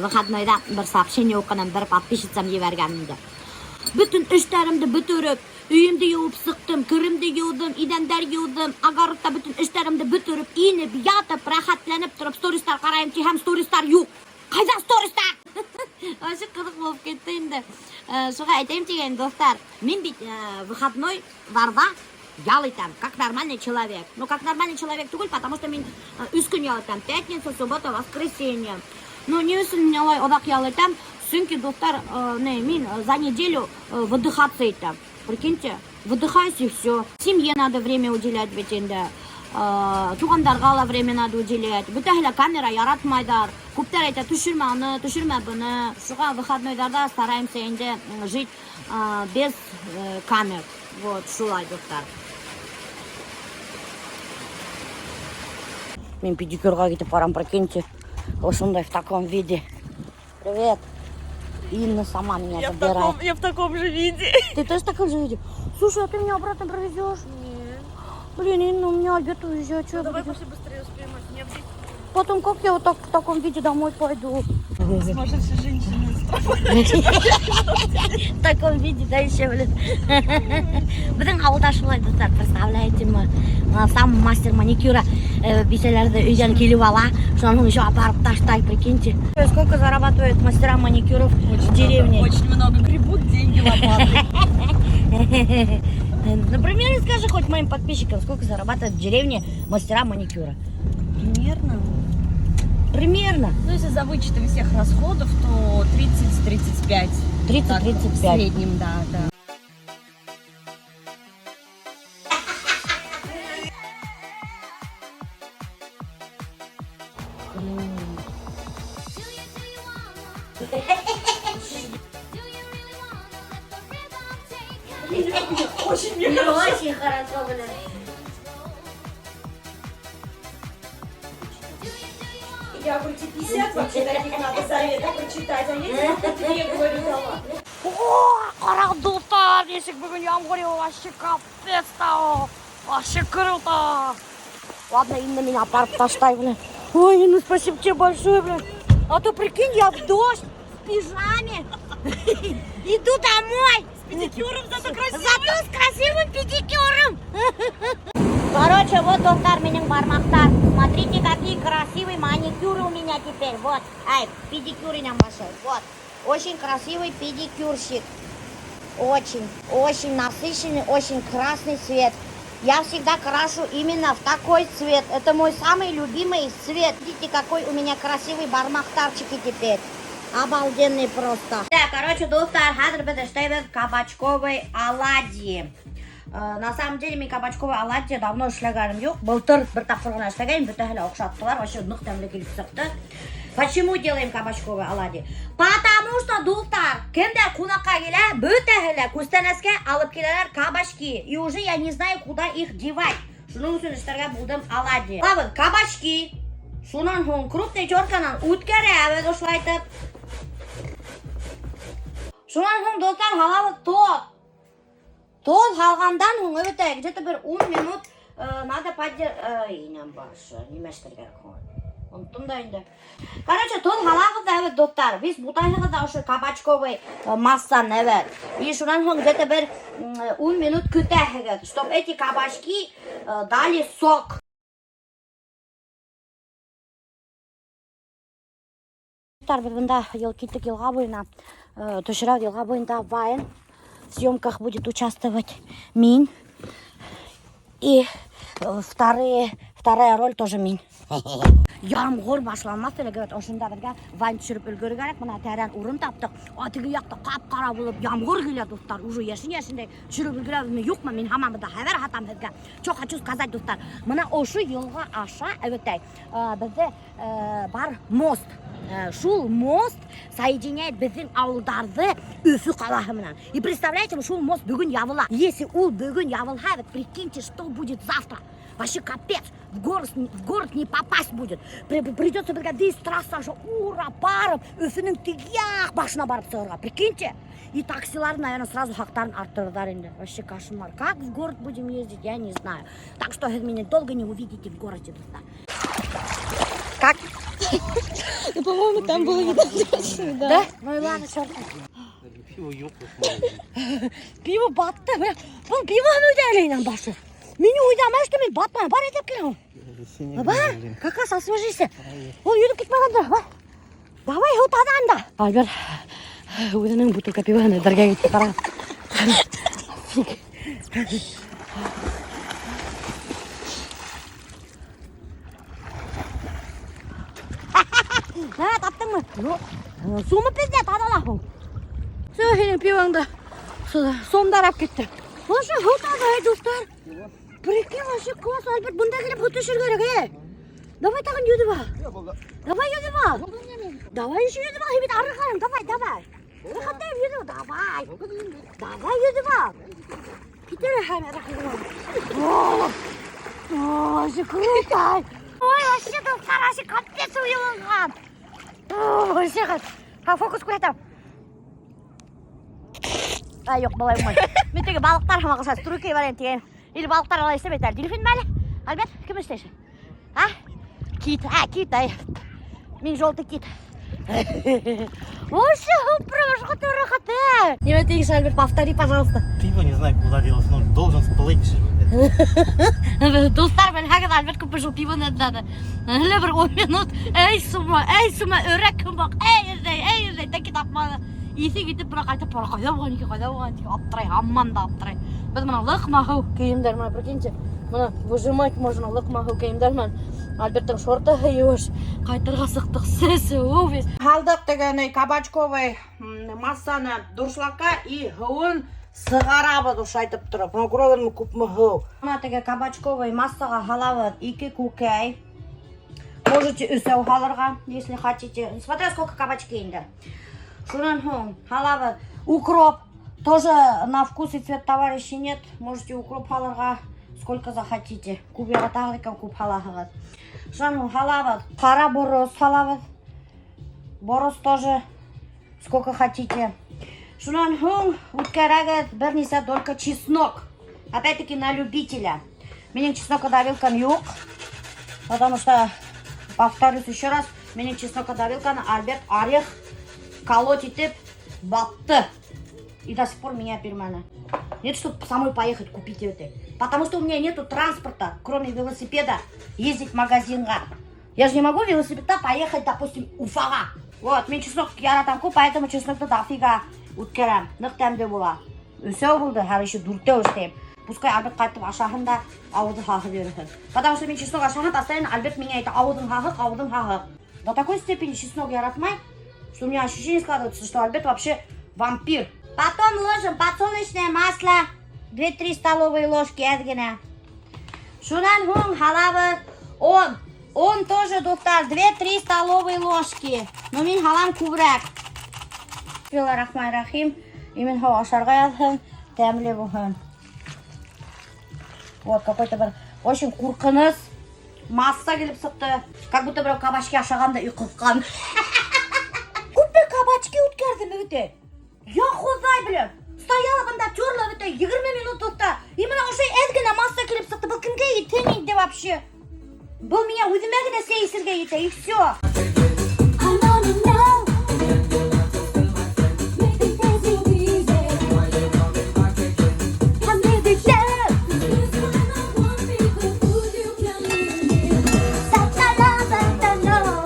Выходнойҙа бер сообщение уҡыным, бер подписчицам ебәргән инде. Бөтөн эштәремде бөтөрөп, өйөмдө йыуып сыҡтым, керемде йыуҙым, иҙәндәр йыуҙым, огородта бөтөн эштәремде бөтөрөп, инеп, ятып, рәхәтләнеп тороп стористар ҡарайым тиһәм, стористар юҡ. Ҡайҙа стористар? Вообще ҡыҙыҡ булып китте инде. Шуға әйтәйем тигән, дуҫтар, мин бит выходнойҙарҙа ял итәм, как нормальный человек. Ну, как нормальный человек түгел, потому что мин өс көн ял итәм. Пятница, суббота, воскресенье. Ну, ни өсөн мин алай оҙаҡ ял итәм? Сөнки, дуҫтар, не, мин за неделю выдыхаться итәм. Прикиньте, выдыхаюсь и все. Семье надо время уделять бит инде. Туғандарға ла время надо уделять. Бөтәһе лә камера яратмайҙар. Күптәр әйтә, төшөрмә аны, төшөрмә быны. Шуға выходнойҙарҙа стараемся инде жить без камер. Вот, шулай, дуҫтар. Мин педикюрға китеп барам, прикиньте. Ошондай в таком виде. Привет. Инна сама меня Я в забирает. таком, я в таком же виде. Ты тоже в таком же виде? Слушай, а ты меня обратно провезешь? Нет. Блин, Инна, у меня обед уезжает. Что я Ну, давай буду пошли быстрее успеем. У меня делать? Потом как я вот так в таком виде домой пойду? Сумасшедшая женщина. В таком виде, да еще, блин. Беҙҙең ауылда шулай, дуҫтар, представляете мы? Сам мастер маникюра бисәләрҙе өйҙән килеп ала, шунан һуң еще апарып ташлай, прикиньте. Сколько зарабатывают мастера маникюров в деревне? Очень много гребут деньги лопатой. Например, скажи хоть моим подписчикам, сколько зарабатывают в деревне мастера маникюра? Примерно. Примерно. Ну, если за вычетом всех расходов, то 30-35. 30-35. В среднем, да. Очень мне Очень хорошо, блин. Я говорю, тебе 50 вообще таких надо советов прочитать, а я тебе две, говорю, дала. О, ҡара, дуҫтар, нисек бөгөн ямғыр яуа, вообще капец та. Вообще круто. Ладно, Инна меня апарып ташлай, блин. Ой, Инна, спасибо тебе большое, блин. А то прикинь, я в дождь в пижаме иду домой. С педикюром зато красиво. Зато с красивым педикюром. Короче, вот, дуҫтар, минең бармаҡтар. Смотрите, какие красивые маникюры у меня теперь. Вот, ай, педикюр инәм башы. Вот, очень красивый педикюрщик. Очень, очень насыщенный, очень красный цвет. Я всегда крашу именно в такой цвет. Это мой самый любимый цвет. Видите, какой у меня красивый бармаҡтарчики теперь. Обалденный просто. Да, короче, дуҫтар, хәҙер беҙ эшләйбеҙ кабачковый оладьи. На самом деле, мин кабачковый оладьи давно эшләгәнем юҡ. Былтыр бер тапҡыр ғына эшләгәнем, бөтәһе лә оҡшаттылар. Вообще ныҡ тәмле килеп сыҡты. Почему делаем кабачковый оладьи? Потому что, дуҫтар, кемдәр ҡунаҡҡа килә, бөтәһе лә күстәнәскә алып киләләр кабачки. И уже я не знаю, куда их девать. Шуның өсөн эшләргә булдым оладьи. Алабыҙ кабачки. Шунан һуң крупный терканан үткәрәбеҙ ошолайтып. Шунан һуң, дуҫтар, һалабыҙ тоҙ. Тоҙ һалғандан һуң, әбәтәй, где-то бер 10 минут надо подержать. Инәм башы, нимә эшләргә кәрәк һуң? Оноттом да инде. Короче, тоҙ һалағыҙ ҙа, әбәт, дуҫтар. Весь бутайһығыҙ ҙа ошо кабачковый массаны, әбәт. И шунан һуң где-то бер 10 минут көтәһегеҙ, чтоб эти кабачки дали сок. Дуҫтар, беҙ бында йыл киттек йылға буйына. Төшөрәбеҙ йылға буйында вайн. В съемках будет участвовать мин. И вторая роль тоже мин. Ямғыр башланмаҫ әле, говорят, ошонда беҙгә вайн төшөрөп өлгөрөр кәрәк. Бына тәрән урын таптыҡ. А теге яҡта ҡап-ҡара булып ямғыр килә, дуҫтар. Уже йәшен йәшендәй төшөрөп өлгөрәбеҙме, юҡмы? Мин һаман бында хәбәр һатам һеҙгә. Что хочу сказать, дуҫтар. Бына ошо йылға аша, әбәтәй, беҙҙә бар мост. Шул мост соединяет беҙҙең ауылдарҙы Өфө ҡалаһы менән. И представляете, шул мост бөгөн ябыла. Если ул бөгөн ябылһа, вот прикиньте, что будет завтра. Вообще капец, в город не попасть будет. Придется беҙгә весь трасса аша ура барып, Өфөнөң теге яҡ башына барып сығырға. Прикиньте. И таксилар, наверное, сразу хаҡтарын арттырҙар инде. Вообще кошмар. Как в город будем ездить, я не знаю. Так что вы меня долго не увидите в городе, дуҫтар. Как? Ну, по-моему, там было видно точно, да. Да? Ну и ладно, черт. Пиво юҡ. Пиво батты. Бля, был пивоны үҙе башы. Мине уйламай, что мин батмайым. Бар әйҙәп киләм. Бар, как раз освежишься. Ул йөрөп китмәгәндер. Бар. Давай, һыу таҙа анда. Альберт үҙенең бутылка пивоны бергә китеп бара. Фиг. Нә, таптыңмы? Юҡ. Сумып эҙлә, таҙала һуң. Все, һинең пивоңды сомдар алып китте. Ошо һыу таҙа, эй, дуҫтар. Прикинь, вообще класс, Альберт, бында килеп һыу төшөр кәрәк, эй. Давай тағын йөҙөп ал. Давай йөҙөп ал. Давай еще йөҙөп ал, һин бит арығаның. Давай, давай. Рәхәтләнеп йөҙөп ал. Давай. Давай йөҙөп ал. Китер һәм рәхәтләнеп. О, вообще круто. Ой, вообще дуҫтар, вообще капец уйылған. О, вообще ха, фокус күрһәтәм. Ай, юҡ, былай булмай. Мин теге балыҡтар һымаҡ оҡшай, струйка ебәрәйем тигән. Или балыҡтар алай эшләмәй әле. Дельфин әле? Альберт, кем эшләй? А? Кит, а, кит, ай. Мин желтый кит. Вообще, прям рәхәт. Нимә тиеш, Альберт, повтори, пожалуйста. Пиво не знаю, куда делось, но должен всплыть же. Дуҫтар, белһәгеҙ, Альберт күпме шул пивоны эҙләне. Әле бер 10 минут, эй, сума, эй, сума, өрәк һымаҡ, эй, эҙләй, эй, эҙләй, тәки тапманы. Иҫе китеп, бына ҡайтып бара, ҡайҙа булған икән, ҡайҙа булған икән, аптырай, һаман да аптырай. Беҙ бына лыҡма һыу кейемдәр менән, прикиньте, бына выжимать можно лыҡма һыу кейемдәр менән. Альберттың шорты еүеш, ҡайтырға сыҡтыҡ, сәсе весь. Һалдыҡ тигән кабачковый массаны дуршлагҡа и һыуын сығарабыҙ ошайтып тороп. Бына күрәләрме күпме һыу. Бына теге кабачковый массаға һалабыҙ ике күкәй. Можете өсәү һалырға, если хотите. Смотря сколько кабачки инде. Шунан һуң һалабыҙ укроп. Тоже на вкус и цвет товарищей нет. Можете укроп һалырға сколько захотите. Күп яратаһығыҙ икән, күп һалаһығыҙ. Шунан һуң һалабыҙ ҡара борос һалабыҙ. Борос тоже сколько хотите. Шунан һуң үткәрәгеҙ бер нисә долька чеснок. Опять-таки на любителя. Минең чеснокодавилкам юҡ. Потому что, повторюсь еще раз, минең чеснокодавилканы Альберт орех колоть итеп батты. И до сих пор меня бирмәне. Нет, чтобы самой поехать купить это. Потому что у меня нету транспорта, кроме велосипеда, ездить в магазинға. Я же не могу велосипедта поехать, допустим, Уфаға. Вот, мин чеснок яратам күп, поэтому чеснокты дофига үткәрәм. Ныҡ тәмле була. Өсәү булды, хәҙер еще дүртәү эшләйем. Пускай Альберт ҡайтып ашаһын да ауыҙы һаһып йөрөһөн. Потому что мин чеснок ашаһам, постоянно Альберт миңә әйтә, ауыҙың һаһыҡ, ауыҙың һаһыҡ. До такой степени чеснок яратмай, что у меня ощущение складывается, что Альберт вообще вампир. Потом ложим подсолнечное масло, 2-3 столовые ложки әҙ генә. Шунан һуң һалабыҙ он. Он тоже, дуҫтар, 2-3 столовые ложки. Но мин һалам күберәк. Бисмиллахиррахманиррахим. Имен һау ашарға яҙһын, тәмле булһын. Вот какой-то бер очень ҡурҡыныс масса килеп сыҡты. Как будто берәү кабачки ашаған да үй ҡыҫҡан. Күпме кабачки үткәрҙем бит. Я Хоҙай беләм. Стояла бында терла бит 20 минут дуҫтар. И бына ошо әҙ генә масса килеп сыҡты. Был кемгә етә инде вообще? Был миңә үҙемә генә сәй эсергә етә, и все. I wanna know. Make it easy, easy. I'm living love. This one I want people who you can live with. Та-та-ла-та-та-ла.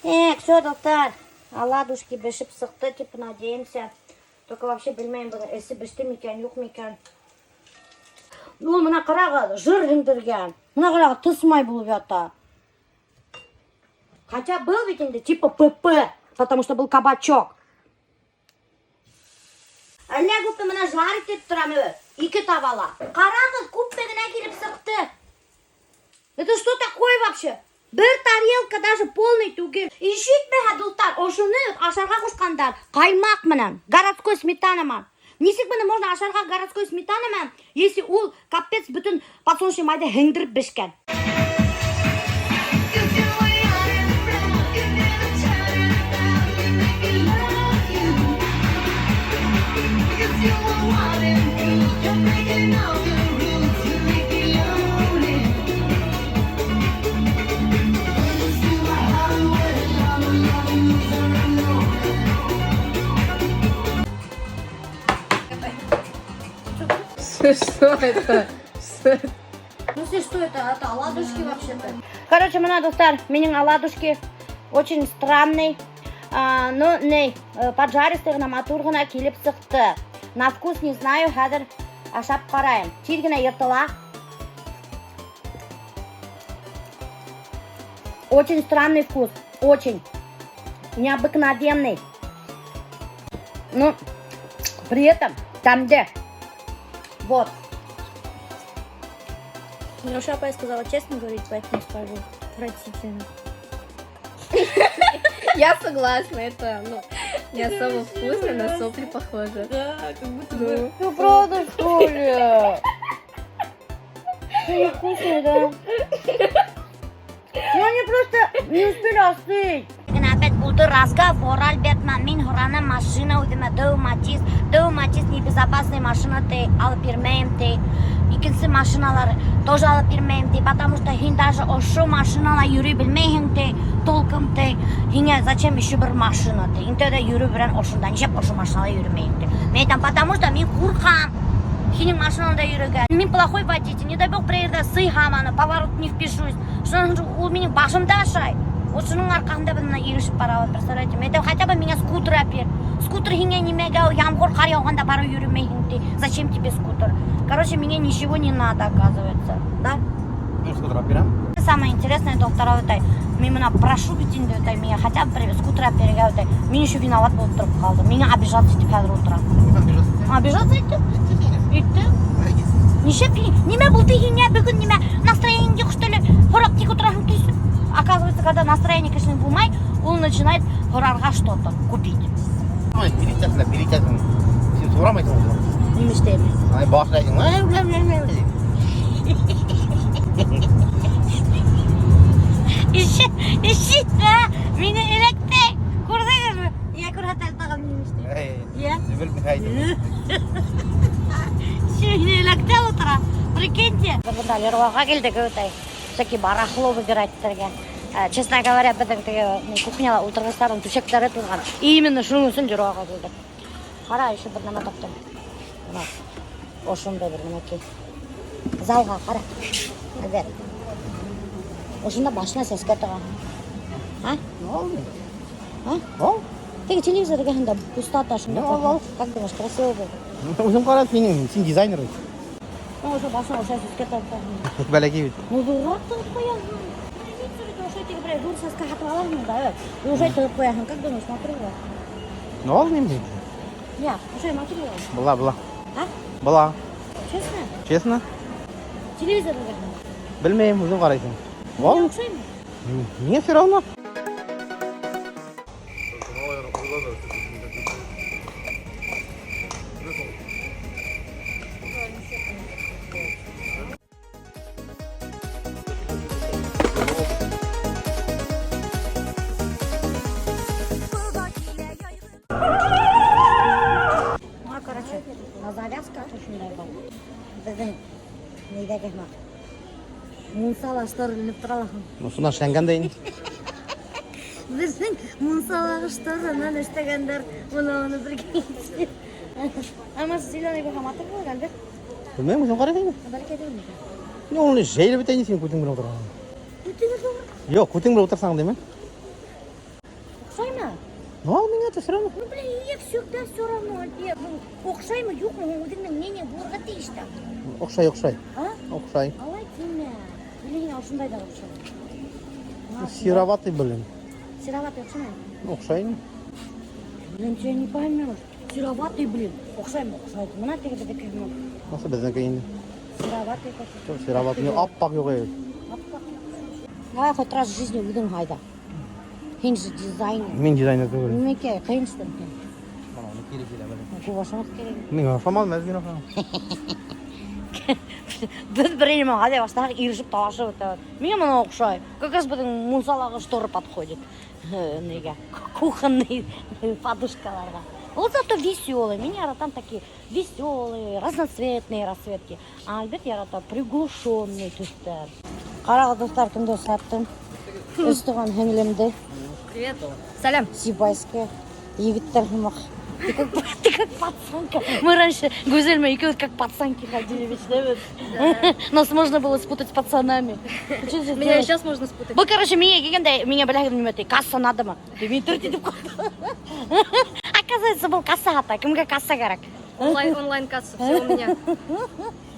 Так, все, дуҫтар. Оладушки бешеп сыҡты, тип надеемся. Только вообще белмәйем, бының эсе беште микән, юҡ микән. Ул бына ҡарағыҙ, жир һеңдергән. Бына ҡарағыҙ, тысмай булып ята. Хотя был ведь инде типа ПП, потому что был кабачок. Әллә күпме бына жарить итеп торам ике табала. Ҡарағыҙ, күпме генә килеп сыҡты. Это что такое вообще? Бер тарелка даже полный түгел. И етмәһә, дуҫтар, ошоно ашарға ҡушҡандар ҡаймаҡ менән, городской сметана менән. Нисек быны можно ашарға городской сметана менән, если ул капец бөтөн подсолнечный майҙы һеңдереп бешкән. You do it, Что это? Что это? Ну что это? Это оладушки вообще-то. Короче, бына, дуҫтар, минең оладушки очень странный. Ну, не, поджаристый ғына, матур ғына килеп сыҡты. На вкус не знаю, хәҙер ашап ҡарайым. Тиҙ генә йыртыла. Очень странный вкус, очень необыкновенный. Ну, при этом там где. Вот. Миләүшә апай сказала честно говорить, поэтому скажу. Отвратительно. Я согласна, это, ну, не особо вкусно, на сопли похоже. Да, как будто Ну, Ну, правда, что ли? Невкусный, да? Ну, они просто не успели остыть. Опять булды разговор, Альберт, мин һораным машина үҙемә, Дэу Матиз, Дэу Матиз небезопасный машина ти, алып бирмәйем ти. Икенсе машиналар тоже алып бирмәйем ти, потому что һин даже ошо машинала йөрөй белмәйһең ти, толком ти. Һиңә зачем еще бер машина ти? Иң тәүҙә йөрөү белән ошонда, нишләп ошо машинала йөрөмәйһең ти? Мин әйтәм, потому что мин ҡурҡам. Һинең машинаңда йөрөргә. Мин плохой водитель, не дай бог бер ерҙә сыйһам аны, поворот не впишусь. Шунан ул минең башымды ашай. Вот шуның арҡаһында беҙ бына ирешеп барабыҙ, представляете? Мин әйтәм, хотя бы миңә скутер әпер. Скутер һиңә нимәгә, ямғыр, ҡар яуғанда барып йөрөмәйһең ти. Зачем тебе скутер? Короче, мне ничего не надо, оказывается. Да? Ну, скутер әпирәм. Самое интересное, доктор үтәй, мин бына прошу бит инде үтәй, миңә хотя бы бер скутер әпергә үтәй. Мин еще виноват булып тороп ҡалдым. Миңә обижаться итеп хәҙер ултыра. Обижаться итте? Итте. Нишләп нимә булды һиңә бөгөн, нимә настроениең юҡ, что ли? Һорап тик ултыраһың тиһең. Оказывается, когда настроение кешенең булмай, ул начинает һорарға что-то купить. Ай, бирәсең, бирәсең. Һин һорамайһың ул. Нимә эшләйем? Ай, башлайһың. Ай, бля, бля, бля, бля. Ишет, ишет, ә? Мине эләкте. Күрҙегеҙме? Йә, күрһәт әле тағы нимә эшләй. Эй, Йә. белмәйем. Мине эләкте ултыра. Прикиньте. Бында Леруаға килдек үтәй. Всякие барахло выбирать итергә. Честно говоря, беҙҙең теге кухняла ултырғыстарҙың түшәктәре туҙған. Именно шуның өсөн Леруаға килдек. Ҡара, еще бер нәмә таптым. Бына ошондай бер нәмәкәй. Залға ҡара. Альберт. Ошонда башына сәскә тора. А? А? Ал. Теге телевизор эргәһендә пустота шунда. Ну, ал, ал. Как думаешь, красиво будет? Үҙең ҡара, һин дизайнер бит. Ну, ошо башына ошо сәскә тотҡан. Бәләкәй бит. Ну, ҙурыраҡ тығып ҡуяһың. Телевизорҙы ошо теге берәй ҙур сәскә һатып алаһың да, evet. И уже тығып ҡуяһың. Как думаешь, матур була? Ну, ал нимә? Я, ошо матур була. Була, була. А? Була. Честно? Честно? Телевизор эргәһендә. Белмәйем, үҙең ҡарайһың. Ал. Оҡшаймы? Миңә все равно. Ну, короче, на завязках ошондай бар. Беҙҙең ниҙәге һымаҡ. Мунсала штор эленеп тора ла. Ну, шунан эшләнгән дә инде. Беҙҙең мунсалағы шторынан эшләгәндәр. Быны прикиньте. А может, зеленый булһа матур булыр, Альберт? Белмәйем, үҙең ҡарайһың. Бәләкәй түгел микән? Не, уны жәйләп бөтә инде һин күтең белән ултырған. Күтең белән Юҡ, күтең белән ултырһаң тимен. Оҡшаймы? Ну, ал миңә это все равно. Ну, блин, я всегда все равно, Альберт. Ну, оҡшаймы, юҡмы, үҙеңдең мнение булырға тейеш тә. Оҡшай, оҡшай. А? Оҡшай. Алай тимә. Или һиңә ошондай ҙа оҡшай? Сероватый, блин. Сероватый оҡшамай? Оҡшай. Блин, тебя не поймешь. Сероватый, блин. Оҡшаймы, оҡшай. Бына теге беҙҙеке, ну, Нәмә беҙҙеке инде? Сероватый какой. Сероватый. Не, аппаҡ юҡ ей. Аппаҡ. Давай хоть раз в жизни үҙең һайла. Һин же дизайнер. Мин дизайнер түгел. Нимәкәй, ҡыйын что ли? Күп ашамаҫ кәрәк. Мин ашаманым, әҙ генә ашаным. Беҙ бер нәмә һайлай башлаһаҡ, ирешеп талашып бөтәбеҙ. Миңә бына оҡшай. Как раз беҙҙең мунсалағы шторы подходит. Нигә? Кухонный подушкаларға. Вот зато веселый. Мин яратам такие веселые, разноцветные расцветки. А Альберт ярата приглушенный төҫтәр. Ҡарағыҙ, дуҫтар, кемде осраттым. Өс туған һеңлемде. Привет. Сәләм. Сибайская. Егеттәр һымаҡ. Ты как пацанка. Мы раньше, Гузель, мы икәүбеҙ как пацанки ходили ведь, да? Вот? Нас можно было спутать с пацанами. Ты что здесь Меня и делаешь? сейчас можно спутать. Был, короче, миңә килгәндә, миңә беләһегеҙ нимә ти, касса надо мы. Ти мин төрт итеп ҡуйҙым. Оказывается, был касса һата. Кемгә касса кәрәк? Онлайн, онлайн-касса, все у меня.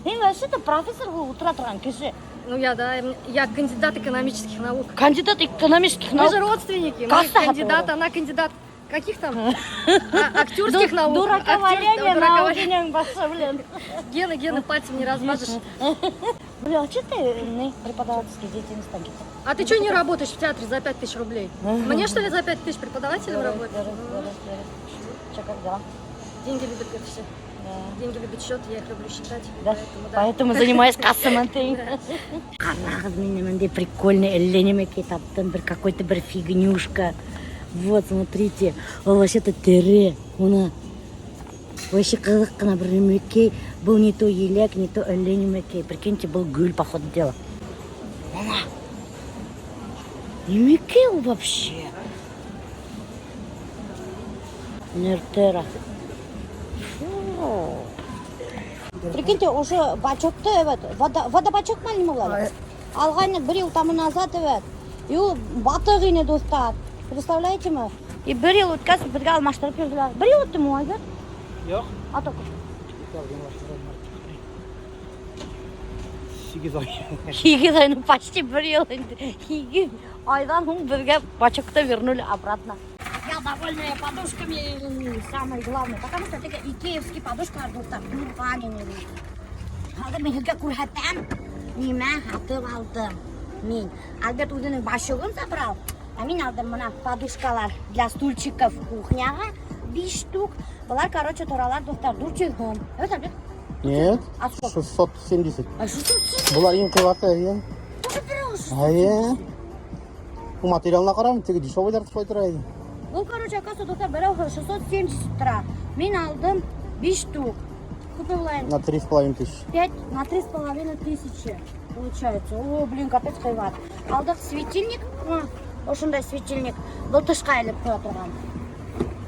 Һин вообще-то профессор булып ултыра торған кеше. Ну я, да, я кандидат экономических наук. Кандидат экономических Мы наук. же родственники. Мы Касса кандидат, готова. она кандидат каких там? Актерских наук. Дурака валяние дурака на валяние. огнем башы, блин. Гены, гены пальцем не размажешь. Бля, а что ты не преподавательской деятельности киттең? А ты что не работаешь в театре за 5000 рублей? Мне что ли за 5000 преподавателем работать? Че, как дела? Деньги любят, говорит, все. Деньги любят счет, я их люблю считать. Да? Поэтому, да. Поэтому занимаюсь кассамен ты. Ҡарағыҙ, мин бындай прикольный әллә нәмәкәй таптым, бер какой-то бер фигнюшка. Вот, смотрите, ул вообще-то тере. Уны вообще ҡыҙыҡ ҡына бер нәмәкәй. Был не то еләк, не то әллә нәмәкәй. Прикиньте, был гөл, походу дела. Мына. Нәмәкәй ул вообще. Нертера. Фу. Прикиньте, уже бачокты, evet, вода, водобачок мы нимә була? Алғайныҡ бер йыл тому назад, evet. И ул батыҡ ине, дуҫтар. Представляете мы? И бер йыл үткәс, беҙгә алмаштырып бирҙеләр. Бер йыл үттеме ул, Альберт? Юҡ. А то 8 ай. 8 ай, ну почти бер йыл инде. 8 айҙан һуң беҙгә бачокты вернули обратно. Я довольная подушками, самое главное. Потому что теге икеевский подушкалар, дуҫтар, туҙған ине. Хәҙер мин һеҙгә күрһәтәм. Нимә һатып алдым. Мин. Альберт үҙенең бачогын забрал. А мин алдым бына подушкалар для стульчиков кухняға. Биш штук. Былар, короче, торалар, дуҫтар, 400 һум. Evet, Альберт? Нет. А сколько? 670. А 670? Былар иң ҡыйбаты, эйе. Тоже берәү Эйе. Был материалына ҡарам, теге дешевыйҙар шулай тора ине. Был, короче, оказывается, дуҫтар, берәү 670 тора. Мин алдым 5 штук. Күпме була инде? На 3,5 тысячи. 5 на 3,5 тысячи получается. О, блин, капец ҡыйбат. Алдыҡ светильник. Ошондай светильник. Был тышҡа элеп ҡуя торған.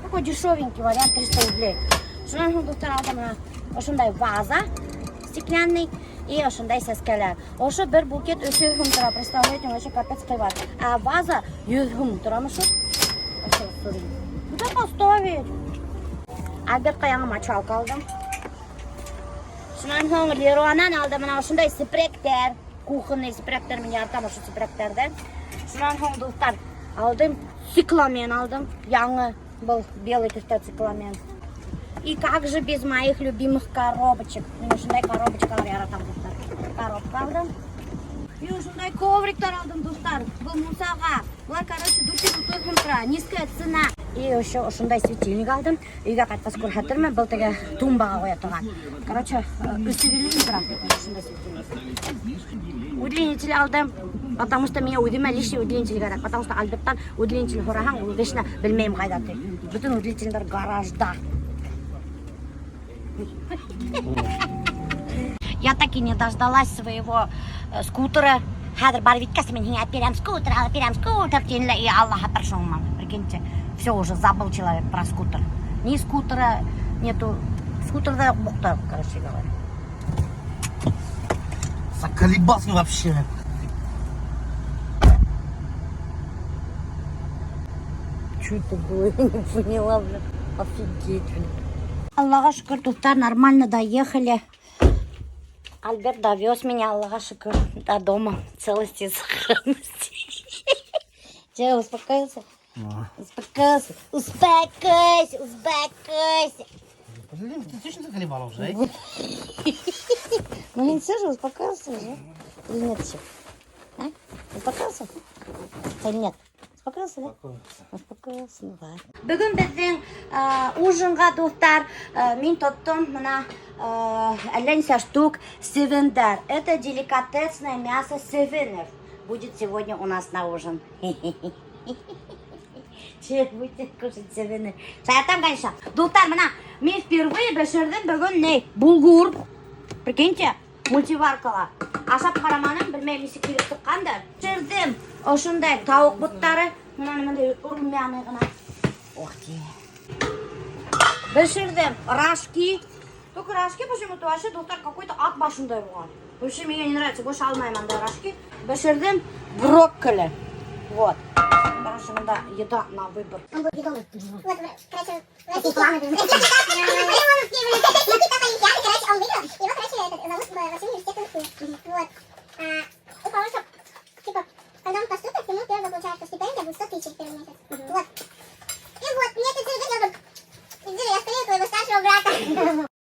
Такой дешевенький вариант, 300 рублей. Шунан һуң, дуҫтар, алдым бына ошондай ваза стеклянный и ошондай сәскәләр. Ошо бер букет 300 һум тора, представляете, вообще капец ҡыйбат. А ваза 100 һум торамы шул? Вообще, sorry. Куда поставить? Альбертҡа яңы мочалка алдым. Шунан һуң Леруанан алдым бына ошондай сепрәктәр. Кухонный сепрәктәр, мин яратам ошо сепрәктәрҙе. Шунан һуң, дуҫтар, алдым цикламен алдым. Яңы был белый төҫтә цикламен. И как же без моих любимых коробочек? Мин ошондай коробочкалар яратам, дуҫтар. Коробка алдым. И ошондай ковриктар алдым, дуҫтар. Был мунсаға. Былар, короче, 430 һум тора. Низкая цена. И еще ошондай светильник алдым. Өйгә ҡайтҡас күрһәтермен. Был теге тумбаға ҡуя торған. Короче, 350 һум тора. Ошондай светильник. Удлинитель алдым. Потому что миңә үҙемә лишний удлинитель кәрәк. Потому что Альберттан удлинитель һораһаң, ул вечно белмәйем ҡайҙа ти. Бөтөн удлинителдәр гаражда. Я так и не дождалась своего скутера. Хәҙер барып еткәс, мин һиңә алып бирәм скутер, алып бирәм скутер, тинеләр. И Аллаһ прошел. Прикиньте, все уже забыл человек про скутер. Ни скутера нету. Скутерҙа юҡ буҡта, короче говоря. Заколебался вообще. Что это было? Я не поняла, блин. Офигеть, блин. Аллаға шөкөр, дуҫтар, нормально доехали. Альберт довез меня, Аллаға шөкөр, до дома в целости и сохранности. Че, успокоился? Успокоился. Успокойся, успокойся. Блин, ты точно заколебала уже, а? Ну, не все же успокоился уже. Или нет еще? А? Успокоился? Или нет? Успокоился, да? Успокоился, ну ладно. Бөгөн беҙҙең ужинға, дуҫтар, мин тоттом бына әллә нисә штук севендар. Это деликатесное мясо севенов. Будет сегодня у нас на ужин. Че, будете кушать севены? Шаяртам, конечно. Дуҫтар, бына мин впервые бешерҙем бөгөн ни? Булгур. Прикиньте, мультиваркала. Ашап ҡараманым, белмәйем нисек килеп сыҡҡандыр. Бешерҙем. Ошондай тауыҡ боттары. Бына бындай румяный ғына. Ух ты. Бешерҙем рожки. Только рожки почему-то вообще, дуҫтар, какой-то ат башындай булған. Вообще мне не нравится, больше алмайым ундай рожки. Бешерҙем брокколи. Вот. Короче, бында еда на выбор. Он будет ведомый. Вот, короче, такие планы были. Олимпиады, короче, он выиграл. Его, короче, этот, зовут во все университеты.